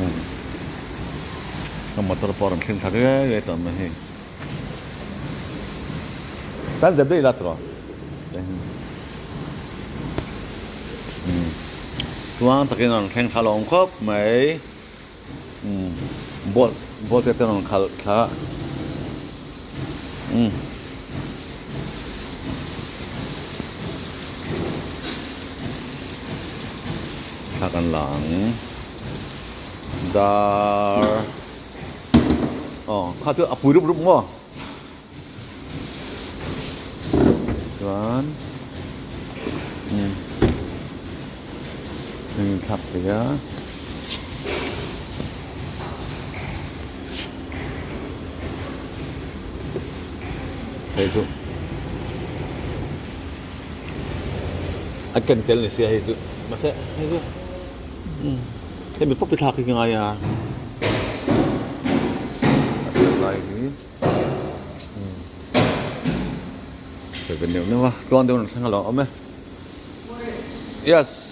Umm ka motor pawh a rawn thleng thla riai riai tawh mai hei. Tan zep daih la tawh umm tluang takin a rawn thleng thla lawm khawp mai umm boat boat te rawn khalh thla umm. Thla kan la ang dar aw kha chu a pui rup rup maw chuan umm heng thlak thei a. Hei chu a ken tel ni sia hei chu mahse hei chu hemi pawp hi thlak hi ka ngai a a tel lai hi sawi ve neuh neuh a tluang deuh an thleng a lo awm e yes.